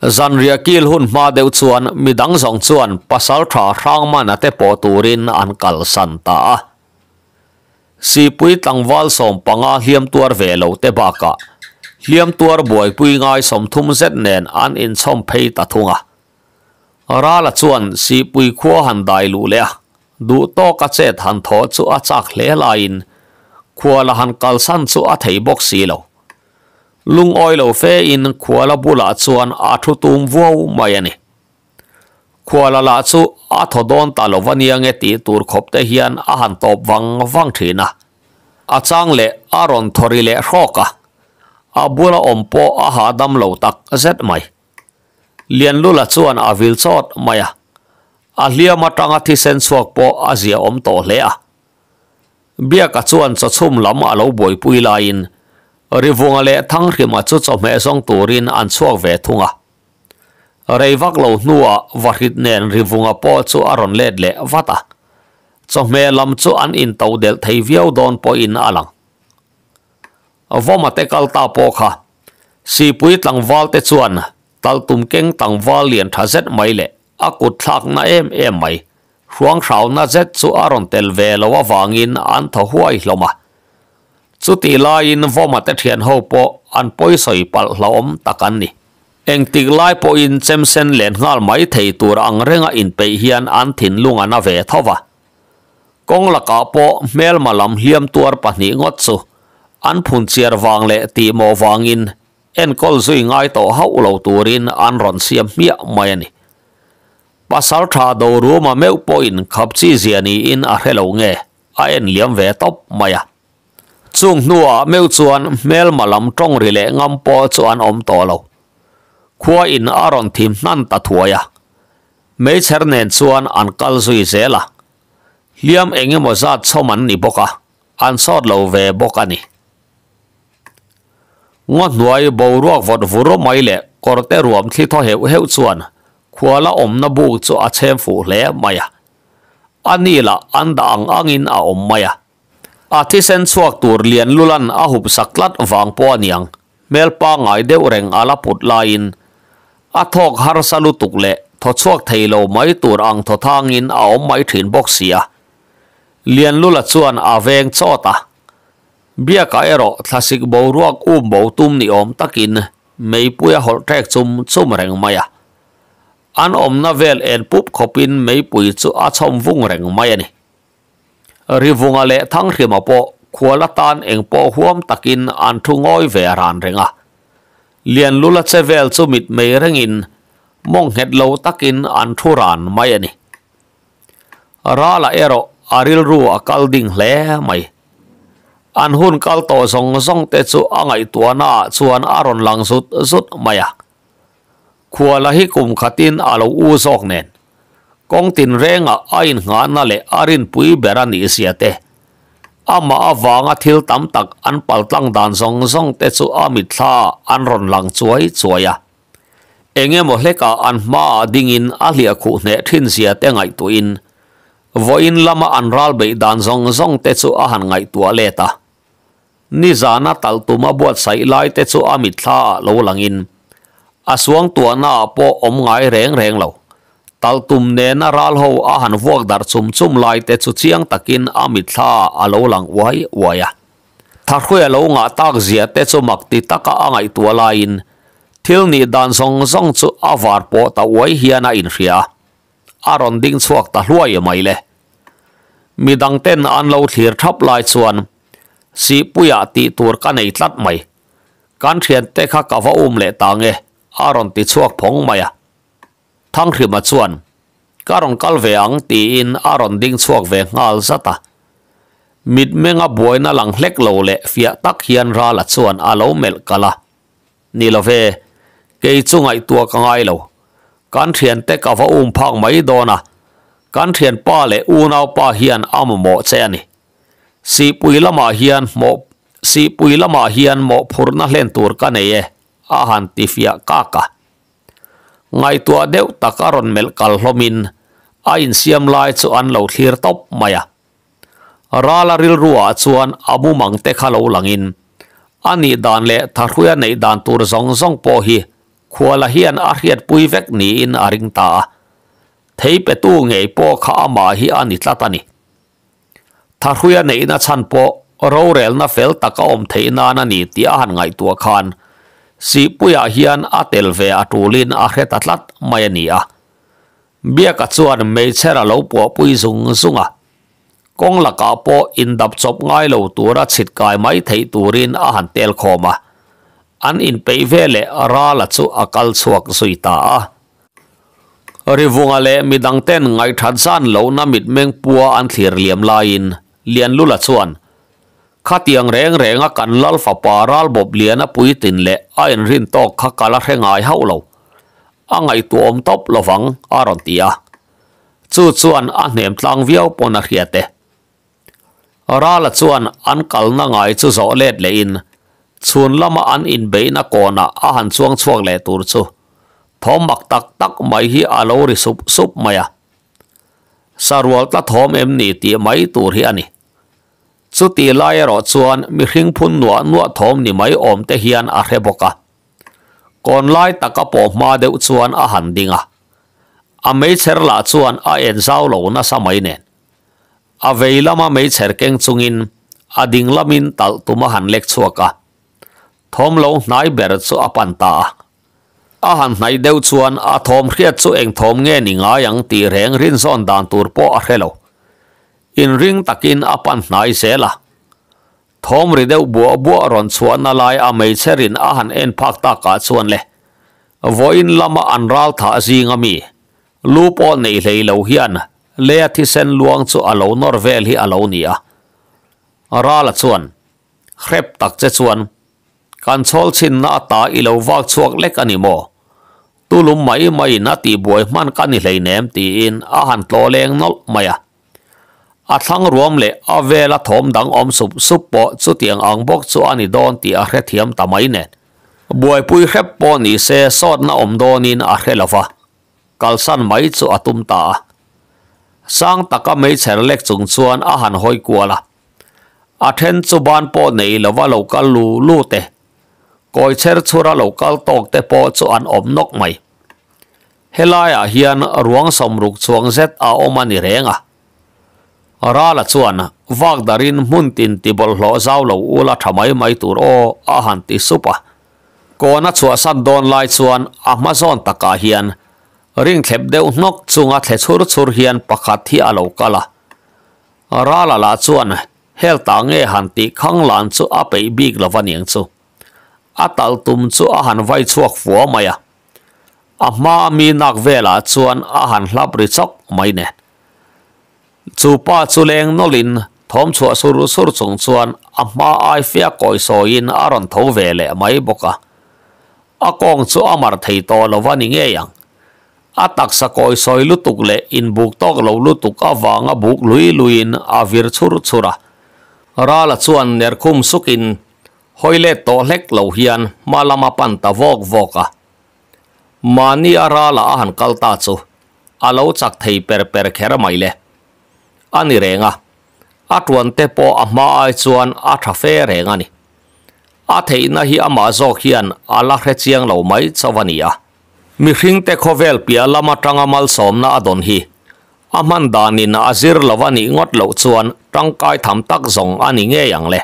Zanriah kil hun hma deuh chuan midang zawng chuan Pasaltha Hrangmana te pawh turin an kalsan ta a. Sipui tlangval 15 hliam tuar ve lo te bakah hliam tuar buaipui ngai 30 zet nen an inchhawm phei ta thung a. Rala chuan Sipui khua han dai luh leh a, duh tawka chet han thaw chu a chak hle laiin khuala han kalsan chu a thei bawk si lo. Lungawi lo fein khuala bulah chuan a thu tum vuau mai a ni. Khuala lah chu a thaw dawn ta lo va nia nge tih tur khawp te hian a han tawp vang vang thin a. A chang leh a rawn thaw ri leh hrawk a, a bula awm pawh a hahdam lo tak zet mai. Lianlula chuan a vil chawt mai a, a hliam atanga thisen chhuak pawh a zia awm tawh hle a. Biaka chuan chawchhum lam a lo buaipui laiin Rivunga leh Thanghrima chu chawhmeh zawng turin an chhuak ve thung a. Rei vak lo hnuah Vahrit nen Rivunga pawh chu a rawn let leh vat a, chawhmeh lam chu an intodelh thei viau dawn pawhin a lang. Vawma te kal ta pawh kha Sipui tlangval te chuan taltum keng tlangval lian tha zet mai leh a kut thlakna em em mai hruang hrauna zet chu a rawn tel ve lo avangin an thaw huai hlawm a. Chutih laiin Vawma te thian ho pawh an pawisawi palh hlauhawm tak an ni. Engtik lai pawhin chemsen len nghal mai thei tur ang renga inpeih hian an thinlung a na ve tho va. Kawng lakah pawh hmelma lam hliam tuar pahnih ngawt chu An phun chiar vang leh tih mawh vangin enkawl zui ngai tawh hauh lo turin an rawn siam hmiah mai a ni. Pasaltha Doruma meuh pawhin khap chi zia niin a hre lo nge a en liam ve tawp mai a. Chung hnuah meuh chuan hmelma lam tawng ri leh ngam pawh chu an awm tawh lo. Khua in a rawn thim hnan ta thuai a. Meichher nen chuan an kal zui zel a. Hliam eng emaw zat chhawm an ni bawk a, an sawt lo ve bawk a ni. Ngaw hnuai boruak vawt vur mai leh kawrte ruam thli thaw heuh heuh chuan khuala awmna buk chu a chhem fuh hle mai a. A ni lah an dah ang angin a awm mai a. A thisen chhuak tur lian lulan a hup sak tlat vang pawh a niang, hmel pangngai deuh reng a la put laiin a thawk harsa lutuk leh thaw chhuak thei lo mai tur ang thaw thangin a awm mai thin bawk si a. Lian lula chuan a veng chawt a. Biakah erawh thlasik boruak um bo tum ni awm takin meipui a hawlh ṭek chum chum reng mai a. An awmna vel en pup khawpin meipui chu a chhawm vung reng mai a ni. Rivunga leh Thanghrima pawh khual atan eng pawh huam takin an thu ngawi ve ran reng a. Lianlula che vel chu mitmei rengin mawng nghet lo takin an thu ran mai a ni. Rala erawh a rilru a kal ding hle mai. An hun kal tawh zawng zawng te chu a ngaihtuahna ah chuan a rawn lang zut zut mai a. Khuala hi kum khatin a lo u zawk nen. Kawng tinrengah a innghahna leh a rinpui ber a nih zia te, amah avanga thil tam tak an paltlang dan zawng zawng te chu a mitthla ah an rawn lang chuai chuai a. Eng emaw hlekah an hmaah dingin a hliah khuh hneh thin zia te ngaihtuahin vawiin lama an ral beih dan zawng zawng te chu a han ngaihtuah let a. Nizana talh tuma buatsaih lai te chu a mitthla ah lo langin a suangtuahna ah pawh awm ngai reng reng lo. Talh tum nena ral ho a han vuak darh chum chum lai te chu chiang takin a mitthla ah a lo lang uai uai a. Thahrui a lo ngah tak zia te chu mak ti taka a ngaihtuah laiin thil nih dan zawng zawng chu a var pawh ta uai hian a inhria a. A rawn ding chhuak ta hluai mai le. Midang ten an lo thlir thap lai chuan Sihpuiah tih tur ka nei tlat mai. Kan thiante kha ka va um leh ta nge a rawn ti chhuak phawng mai a. Thanghrima chuan ka rawn kal ve ang tiin a rawn ding chhuak ve nghal zat a. Mitmenga buaina lang hlek lo leh fiah tak hian Rala chuan a lo melh kalh a. Ni lo ve, kei chu ngaihtuah ka ngai lo. Kan thiante ka va um phak mai dawn a, kan thianpa leh unaupa hian a mamawh che a ni. Sihpui lamah hian hmawh Sihpui lamah hian mawhphurhna hlen tur ka nei e, a han ti fiah kak a. Ngaihtuah deuh tak a rawn melh kal hlawmin a insiam lai chu an lo thlir tawp mai a. Rala rilruah chuan a mumang te kha lo langin a nih dan leh thahruia neih dan tur zawng zawng pawh hi Khuala hian a hriatpui vek niin a ring ta a. Thei petu ngei pawh kha amah hi a ni tlat a ni. Thahruia neihna chhan pawh rorelna fel tak a awm theih nan a ni tih a han ngaihtuah khan Sihpuiah hian a tel ve a tulin a hre ta tlat mai a ni a. Biaka chuan hmeichher a lo puahpui zung zung a, kawng lakah pawh indap chawp ngai lo tura chhit kai mai theih turin a han tel khawm a, an inpeih veleh Rala chu a kal chhuak zui ta a. Rivunga leh midangten ngaihthat zan lohna mitmeng pua an thlir liam laiin Lianlula chuan, Khatiang reng renga kan lal fapa Ralbawp Liana puitlin leh a inrin tawk kha ka la hre ngai hauh lo. A ngaihtuahawm tawp lovang a rawn ti a. Chu chuan a hnem tlang viau pawn a hriat e. Rala chuan an kalna ngai chu zawh let lehin chhun lama an inbeihna kawnah a han chuang chhuak leh tur chu thawm mak tak tak mai hi a lo ri sup sup mai a. Sarual tla thawm em ni tih mai tur hi a ni. Chuti lai erawh chuan mihring phun nuah nuah thawm ni mai awm te hian a hre bawk a. Kawn lai taka pawh hma deuh chuan a han ding a. A meichher lah chuan a en zau lo nasa mai nen. A vei lama meichher keng chungin a ding lamin talh tum a han lek chhuak a. Thawm lo hnai ber chu a pan ta a. A han hnaih deuh chuan a thawm hriat chu eng thawm nge ni ngai ang tih reng rinzawn dan tur pawh a hre lo. Inring takin a pan hnai zel a. Thawm ri deuh buah buah rawn chhuahna lai a meichherin a han en phak takah chuan le vawiin lama an ral thah zinga mi lu pawh nei hlei lo hian lea thisen luang chu a lo nawr vel hi a lo ni a. Rala chuan hrep tak che chuan kan chhawl chhinna ata i lo vak chhuak lek a ni maw? Tulum mai maiin a tihbuai hman ka ni hleinem tiin a han tlaw leng nawlh mai a. A thlang ruam leh a vela thawm dang awm sup sup pawh chutiang ang bawk chu a ni dawn tih a hrethiam ta mai nen. Buaipui hrep pawh ni se sawtna awm dawnin a hre lo va, kalsan mai chu a tum ta a. Sang taka meichher lek chung chuan a han hawi kual a. A then chu ban pawh nei lova lo kal lu lu te, kawi chher chhura lo kal tawk te pawh chu an awm nawk mai. Helaiah hian ruang sawmruk chhuang zet a awm a ni reng a. Rala chuan vak darin hmun tin ti bawlhhlawh zau lo ula tha mai mai tur aw a han ti sup a. Kawn a chhuahsan dawn lai chuan a hma zawn takah hian ring thlep deuh hnawk chunga thle chhur chhur hian pakhat hi a lo kal a. Rala lah chuan hel ta nge han tih khang lan chu a peih bik lo va niang chu. A tal tum chu a han vai chhuak fua mai a. A hma mi nak velah chuan a han hlap ri chawk mai nen. Chu pa chu leng nawlhin thawm chhuah sur sur chung chuan a hma ai fia kawi sawiin a rawn tho ve leh mai bawk a. A kawng chu a mar thei tawh lo va ni ngei ang. A taksa kawi sawi lutuk leh inbuk tawk lo lutuk avanga buk lui luiin a vir chhur chhur a. Rala chuan nerkhum sukin hawi let tawh hlek lo hian hma lama pan ta vawk vawk a. Mahni a rala a han kal ta chu a lo chak thei per per kher mai le. A ni reng a, a tuan te pawh a hma ai chuan a tha fe reng a ni. A theihna hi amah zawk hian a la hre chiang lo mai chauh a ni a. Mihring te khawvel piah lam atanga malsawmna a dawn hi a hman danin a zir lo a nih ngawt loh chuan tangkai tham tak zawng a ni ngei ang le.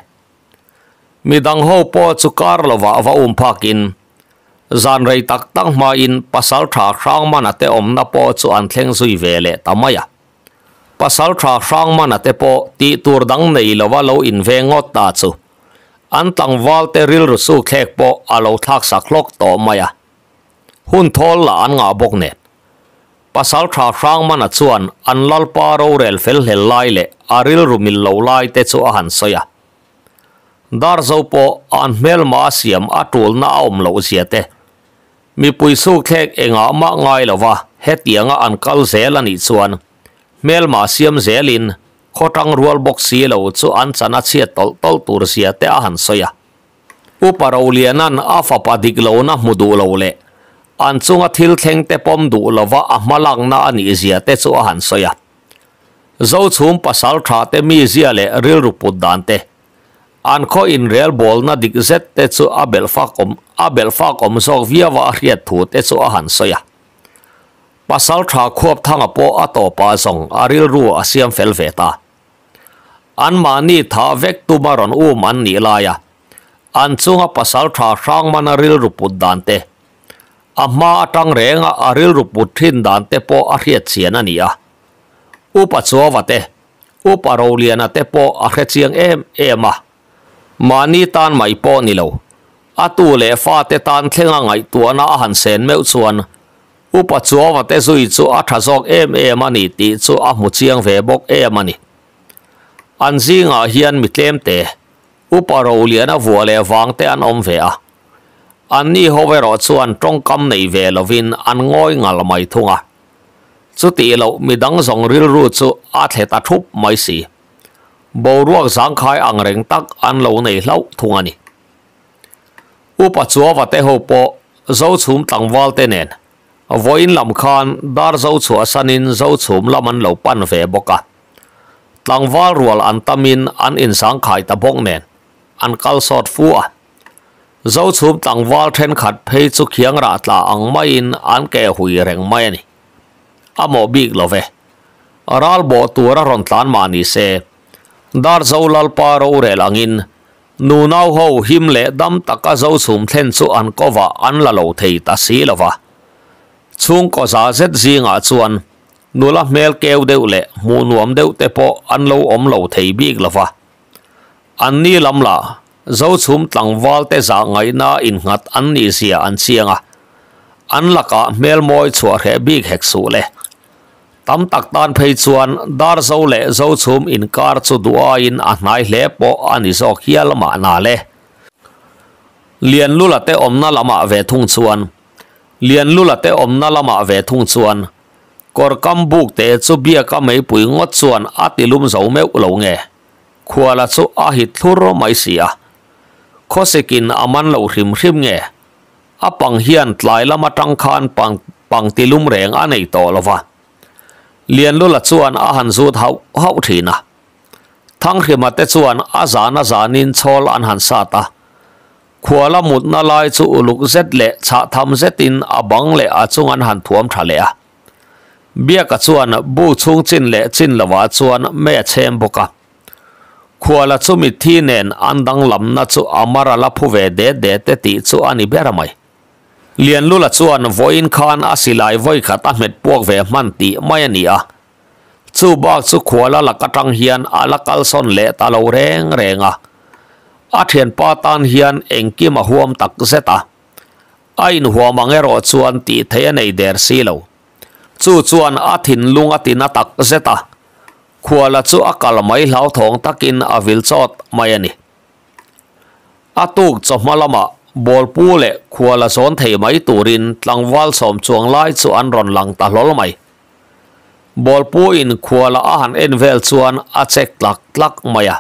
Midang ho pawh chu kar lovah va um phakin zan rei tak tak hmain pasal tha hrang mana te awmna pawh chu an thleng zui ve leh ta mai a. Pasal tha hrang mana te pawh tih tur dang nei lova lo inveng ngawt ta chu an tlangval te rilru su thlek pawh a lo thlak sak hlawk tawh mai a. Hun thawl lah an ngah bawk nen. Pasal tha hrang mana chuan an lalpa rorel fel hlel lai leh a rilru mil lo lai te chu a han sawi a. Darzo pawh an hmelma a siam a tulna a awm loh zia te. Mipui sukthlek engah mah ngai lova hetianga an kal zel a nih chuan hmelma siam zelin khawtang rual bawk si lo chu an chan a chhiat tawlh tawlh tur zia te a han sawi a. Upa Rolianan a fapa dik lohna hmu duh lo leh an chunga thil thleng te pawm duh lova a hmalakna a nih zia te chu a han sawi a. Zochhum pasal tha te mi zia leh rilru put dan te an khaw inrel bawlna dik zet te chu a belh fak awm a belh fak awm zawk viau a hriat thu te chu a han sawi a. Pasal tha khuap thanga pawh a tawpa zawng a rilru a siam fel ve ta. An mahni tha vek tuma rawn um an nih lai a. An chunga pasal tha hrang mana rilru put dan te. A hma atang renga a rilru put thin dan te pawh a hriat chian a ni a. Upa chuawa te, upa Roliana te pawh a hre chiang em em a. Mahni tan mai pawh ni lo. A tu leh fa te tan thlenga ngaihtuahna a han sen meuh chuan upa chuawa te zui chu a tha zawk em em a ni tih chu a hmu chiang ve bawk em a ni. An zingah hian mi tlem te, upa Roliana vua leh vang te an awm ve a. An ni ho erawh chuan tawngkam nei ve lovin an ngawi ngal mai thung a. Chuti lo midang zawng rilru chu a thle ta thup mai si. Boruak zangkhai ang reng tak an lo nei hlauh thung a ni. Upa chuawa te ho pawh Zochhum tlangval te nen vawiin lam khan dar zo chhuah sanin Zochhum lam an lo pan ve bawk a. Tlangval rual an tamin an inzangkhai ta bawk nen an kal sawt fu a. Zochhum tlangval thenkhat phei chu khiang rah tla ang maiin an ke hui reng mai a ni. A mawh bik lo ve. Ral bawh tura rawn tlan mah ni se. Dar zo lalpa rorel angin nu nau ho him leh dam taka Zochhum thlen chu an kawah an la lo thei ta si lova. Chhung kaw za zet zingah chuan nula hmel keu deuh leh hmuh nuam deuh te pawh an lo awm lo thei bik lova. An ni lam lah Zochhum tlangval te zah ngaihna innghat an nih zia an chiang a, an lakah hmel mawi chhuah hreh bik hek suh le. Tam tak tan phei chuan Darzo leh Zochhum inkar chu duh aiin a hnai hle pawh a ni zawk hial mahna le. Lianlula te awmna lamah ve thung chuan Lianlula te awmna lamah ve thung chuan kawr kam buk te chu biaka meipui ngawt chuan a ti lum zo meuh lo nge? Khuala chu a hit thlur mai si a. Khawsikin a man lo hrim hrim nge? A pang hian tlai lam atang khan pang pang ti lum reng a nei tawh lo va. Lianlula chuan a han zut hauh hauh thin a. Thanghrima te chuan a zan a zanin chhawl an han sat a. Khuala mutna lai chu uluk zet leh chhah tham zetin a bang leh a chung an han thuam tha leh a. Biaka chuan bu chhung chin leh chin lovah chuan mei a chhem bawk a. Khuala chu mitthi nen an danglamna chu a mar a la phu ve det det e tih chu a ni ber mai. Lianlula chuan vawiin khan a silai vawikhat a hmet puak ve hman tih mai a ni a. Chu bak chu khuala lak atang hian a la kalsawn leh ta lo reng reng a. A thianpa tan hian engkim a huam tak zet a. A inhuam ang erawh chuan tih theih a nei der si lo. Chu chuan a thinlung a tina tak zet a. Khuala chu a kal mai hlauthawng takin a vil chawt mai a ni. A tuk chawhma lamah bawlpu leh khuala zawn thei mai turin tlangval sawm chuang lai chu an rawn lang ta hlawl mai. Bawlpuin khuala a han en vel chuan a chek tlak tlak mai a.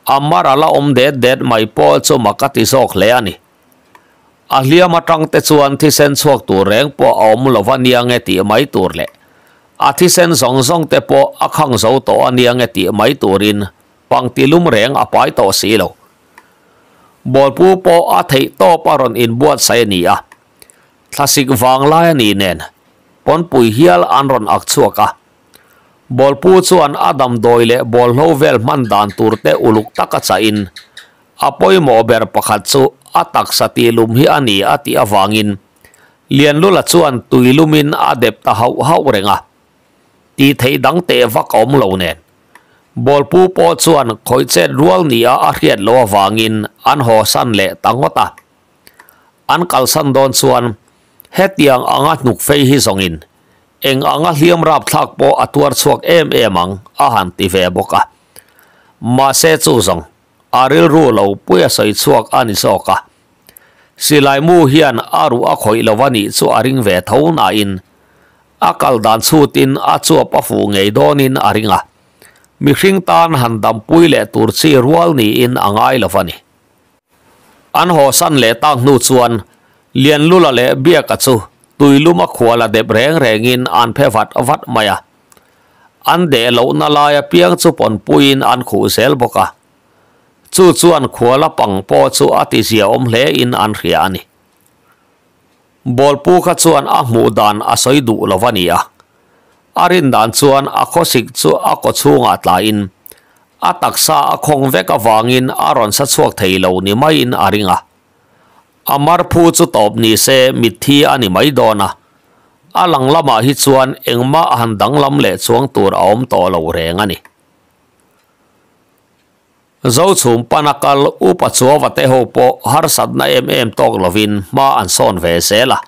A mar a la awm det det mai pawh chu mak a ti zawk hle a ni. A hliam atang te chuan thisen chhuak tur reng pawh a awm lo va nia nge tih mai tur leh a thisen zawng zawng te pawh a khang zo tawh a nia nge tih mai turin pangti lum reng a pai tawh si lo. Bawlpu pawh a theih tawp a rawn inbuatsaih a ni a. Thlasik vanglai a nih nen pawnpui hial an rawn ak chhuak a. Bawlpu chuan a damdawi leh bawlhlo vel hman dan tur te uluk taka chahin a pawimawh ber pakhat chu a taksa tihlum hi a ni a tih avangin Lianlula chuan tuilumin a dep ta hauh hauh reng a. Tih theih dang teh vak a awm lo nen. Bawlpu pawh chuan khawih chet rual nia a hriat loh avangin an haw san leh ta ngawt a. An kalsan dawn chuan hetiang anga hnuk fei hi zawngin eng anga hliam rapthlak pawh a tuar chhuak em em ang a han ti ve bawk a. Mahse chu zawng a rilru lo pui a sawi chhuak a ni zawk a. Silai mu hian a ruh a khawih lo a nih chu a ring ve tho nain a kal dan chhutin a chuap a fuh ngei dawnin a ring a. Mihring tan han dampui leh tur chi rual niin a ngai lo a ni. An haw san leh tak hnu chuan Lianlula leh Biaka chu tuiluma khuala dep reng rengin an phe vat vat mai a. An deh lohna lai apiang chu pawnpuiin an khuh zel bawk a. Chu chuan khuala pang pawh chu a tizia awm hlein an hria a ni. Bawlpu kha chuan a hmuh dan a sawi duh lo a ni a. A rin dan chuan a khawsik chu a kaw chhungah tlaiin a taksa a khawng vek avangin a rawn sa chhuak thei lo ni maiin a ring a. A marphu chu tawp ni se mitthi a ni mai dawn a. A lang lamah hi chuan engmah han danglam leh chuang tur a awm tawh lo reng a ni. Zochhum pana kal upa chuava te ho pawh harsatna em em tawk lovin hma an sawn ve zel a.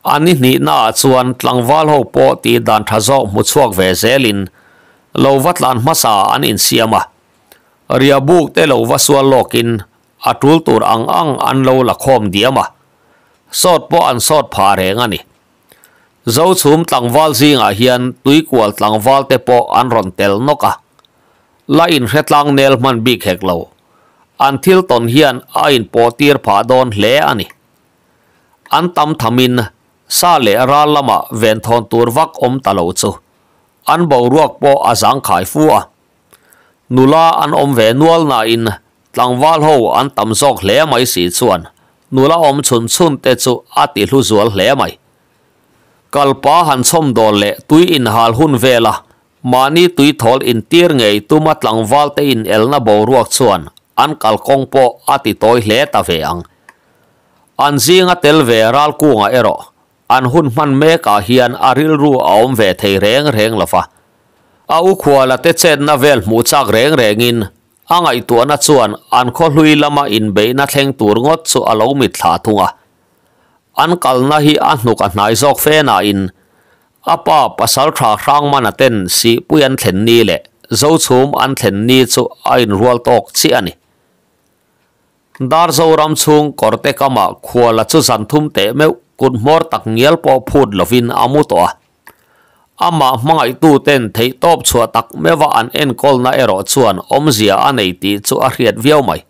A ni hnihnaah chuan tlangval ho pawh tih dan tha zawk hmu chhuak ve zelin lo va tlan hmasa an insiam a. Riabuk te lo va sual lawkin a tul tur ang ang an lo la khawm diam a. Sawt pawh an sawt phah reng a ni. Zochhum tlangval zingah hian tuikual tlangval te pawh an rawn tel nawk a. La inhre tlang nel hman bik hek lo. An thil tawn hian a inpawh tir phah dawn hle a ni. An tam thamin sa leh ral lamah venthawn tur vak awm ta lo chu an boruak pawh a zangkhai fu a. Nula an awm ve nual nain tlangval ho an tam zawk hle mai si chuan nula awm chhun chhun te chu a ti hlu zual hle mai. Kalpa han chhawm dawl leh tui inhal hun vela mahni tui thawl intir ngei tuma tlangval te in elna boruak chuan an kalkawng pawh a ti tawi hle ta ve ang. An zinga tel ve ral kunga erawh an hun hman mekah hian a rilru a awm ve thei reng reng lo va. A u khuala te chetna vel hmuh chak reng rengin A ngaihtuahna chuan an khaw hlui lama inbeihna thleng tur ngawt chu a lo mitthla thung a. An kalna hi a hnuk a hnai zawk fe nain a pa pasaltha Hrangmana ten Sihpui an thlen ni leh Zochhum an thlen ni chu a inrual tawk chiah a ni. Darzoram chhung kawrte kamah khuala chu zan thum teh meuh kut hmawr tak ngial pawh phut lovin a mu tawh a. Amah hmangaihtuten theihtawp chhuah tak meuha an enkawlna erawh chuan awmzia a nei tih chu a hriat viau mai.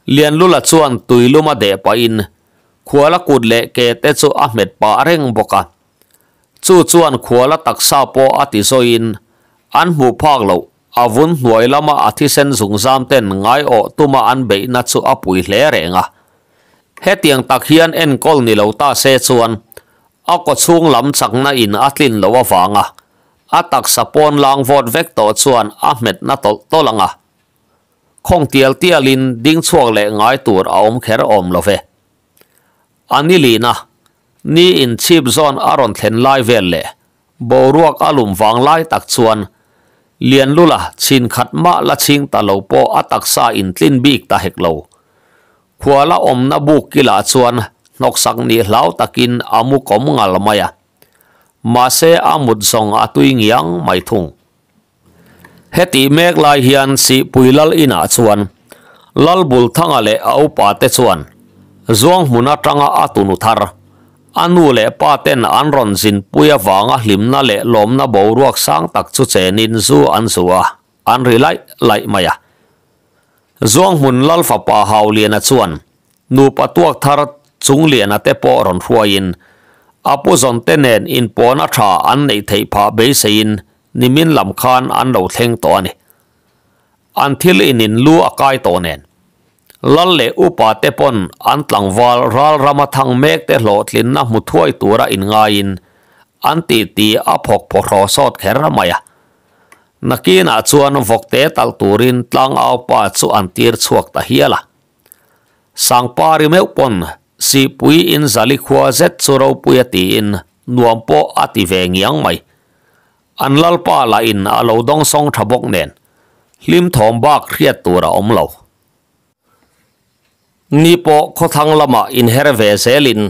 Lianlula chuan tuilum a deh pahin khuala kut leh ke te chu a hmet pah reng bawk a. Chu chuan khuala taksa pawh a ti zawiin an hmuh phak loh a vun hnuai lama a thisen zungzam ten ngaiawh tuma an beihna chu a pui hle reng a. Hetiang tak hian enkawl ni lo ta se chuan A kawchhung lam chakna in a tlin loh avanga a taksa pawn lang vawt vek tawh chuan a hmet na tawlh tawlh ang a. Khawng tial tialin ding chhuak leh ngai tur a awm kher awm lo ve. A ni lina, ni in chhip zawn a rawn thlen lai vel leh boruak a lum vang lai tak chuan Lianlula chhin khat mah la chhing ta lo pawh a taksa in tlin bik ta hek lo. Khuala awmna buk kilah chuan hnawksak nih hlau takin a mu kawm ngal mai a. Mahse a mut zawng a tui ngiang mai thung. Hetih mek lai hian Sihpui Lal inah chuan Lalbulthanga leh a upa te chuan Zuang hmun atanga a tunu thar, a nu leh pa ten an rawn zinpui avanga hlimna leh lawmna boruak sang tak chu chenin zu an zu a, an ri laih laih mai a. Zuanghmun Lal fapa Hauliana chuan nupa tuak thar Chungliana te pawh rawn hruaiin a pu zawn te nen inpawhna tha an neih theih phah beiseiin nimin lam khan an lo thleng tawh a ni. An thil inin lu a kai tawh nen Lal leh upa te pawn an tlangval ral rama thang mek te hlawhtlinna hmu thuai tura inngaiin an titi a phawk phawhraw sawt kher mai a. Nakinah chuan vawkte talh turin tlangaupa chu an tir chhuak ta hial a. Sangpari meuh pawn Sihpui in Zali khua zet chu ropui a tiin nuam pawh a ti ve ngiang mai. An lalpa lah in a lo dawngsawng tha bawk nen hlim thawm bak hriat tur a awm lo. Ni pawh khawthlang lamah inher ve zelin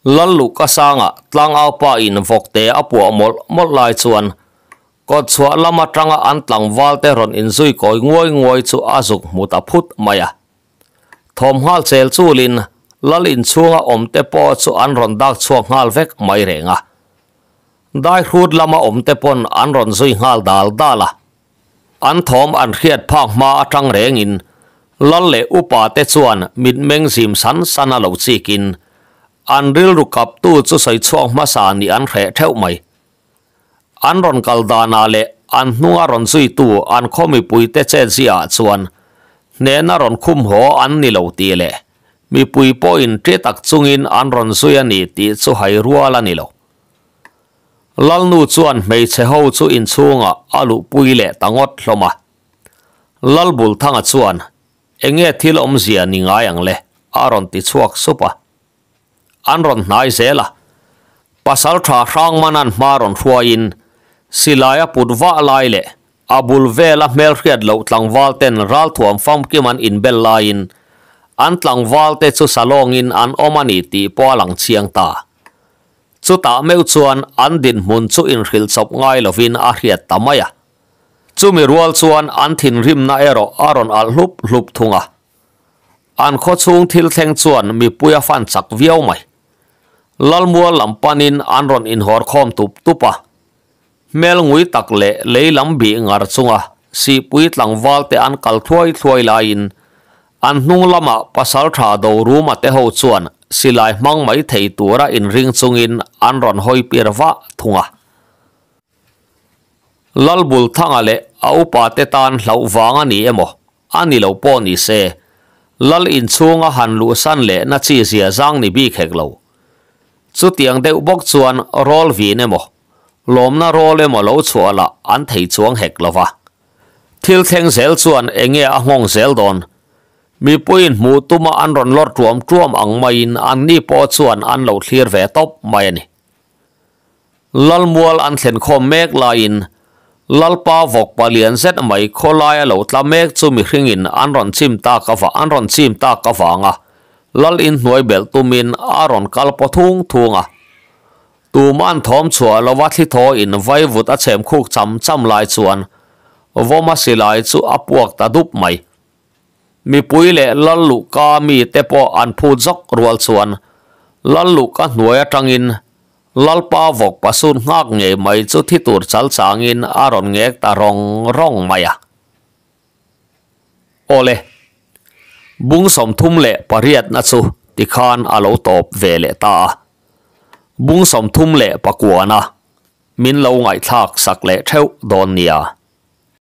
Lalluka sangah tlangaupa in vawkte a puah mawlh mawlh lai chuan Kawt chhuah lam atanga an tlangval te rawn inzui kawi nguai nguai chu a zuk hmu ta phut mai a. Thawm nghal chel chulin lal inchhunga awm te pawh chu an rawn dak chhuak nghal vek mai reng a. Dai hrut lama awm te pawn an rawn zui nghal dal dal a. An thawm an hriat phak hma atang rengin lal leh upa te chuan mitmeng zim san san a lo chikin an rilru kaptu chu sawi chhuak hmasa nih an hreh theuh mai. An rawn kal danah leh an hnunga rawn zuitu an khaw mipuite chetziaah chuan hnehna rawn khum haw an ni lo tih leh mipui pawhin ṭi tak chungin an rawn zui a ni tih chu hai rual a ni lo. Lalnu chuan hmeichhe ho chu inchhungah a luhpui leh ta ngawt hlawm a. Lalbulthanga chuan, Enge thil awmzia ni ngai ang le? a rawn ti chhuak sup a. An rawn hnai zel a, pasal tha Hrangmanan hma rawn hruaiin silai a put vah lai leh a bul vela hmelhriat loh tlangval ten ralthuam famkim an inbel laiin an tlangval te chu salawngin an awm a ni tih pawh a lang chiang ta. Chutah meuh chuan an dinhmun chu inhrilh chawp ngai lovin a hriat ta mai a. Chumi rual chuan an thinrimna erawh a rawn alh hlup hlup thung a. An khawchhung thil thleng chuan mipui a fan chak viau mai. Lalmual lam panin an rawn inhawr khawm tup tup a. Hmel ngui tak leh lei lam bih ngar chunga sihpui tlangval te an kal thluai thluai laiin an hnung lamah pasaltha Doruma te ho chuan silai hmang mai thei tura inring chungin an rawn hawi pir vah thung a. Lalbulthanga leh a upa te tan hlauh vang a ni emaw? A ni lo pawh ni se, Lal inchhunga han luhsan leh na chi zia zang ni bik hek lo. Chutiang deuh bawk chuan rawl vin emaw, lawmna rawl emaw lo chhuah lah an thei chuang hek lo va. Thil thleng zel chuan enge a nghawng zel dawn? Mipuiin hmuh tuma an rawn lawr tuam tuam ang maiin anni pawh chuan an lo thlir ve tawp mai a ni. Lalmual an thlen khawm mek laiin Lalpa vawk palian zet mai khawlaia lo tla mek chu mihringin an rawn chim tak ava an rawn chim tak avanga Lal inhnuai belh tumin a rawn kal paw thung thung a. Tuman thawm chhuah lova thli thaw in vaivut a chhem khuk cham cham lai chuan Vawma silai chu a puak ta dup mai. Mipui leh Lal Luhka mite pawh an phut zawk rual chuan Lal Luhka hnuai atangin Lalpa vawk pasur nghak ngei mai chu thi tur chal changin a rawn ngek ta rawng rawng mai a. Awle, bung 38na chu tikhan a lo tawp ve leh ta a. Bung 39na min lo ngaihthlak sak leh theuh dawn nia.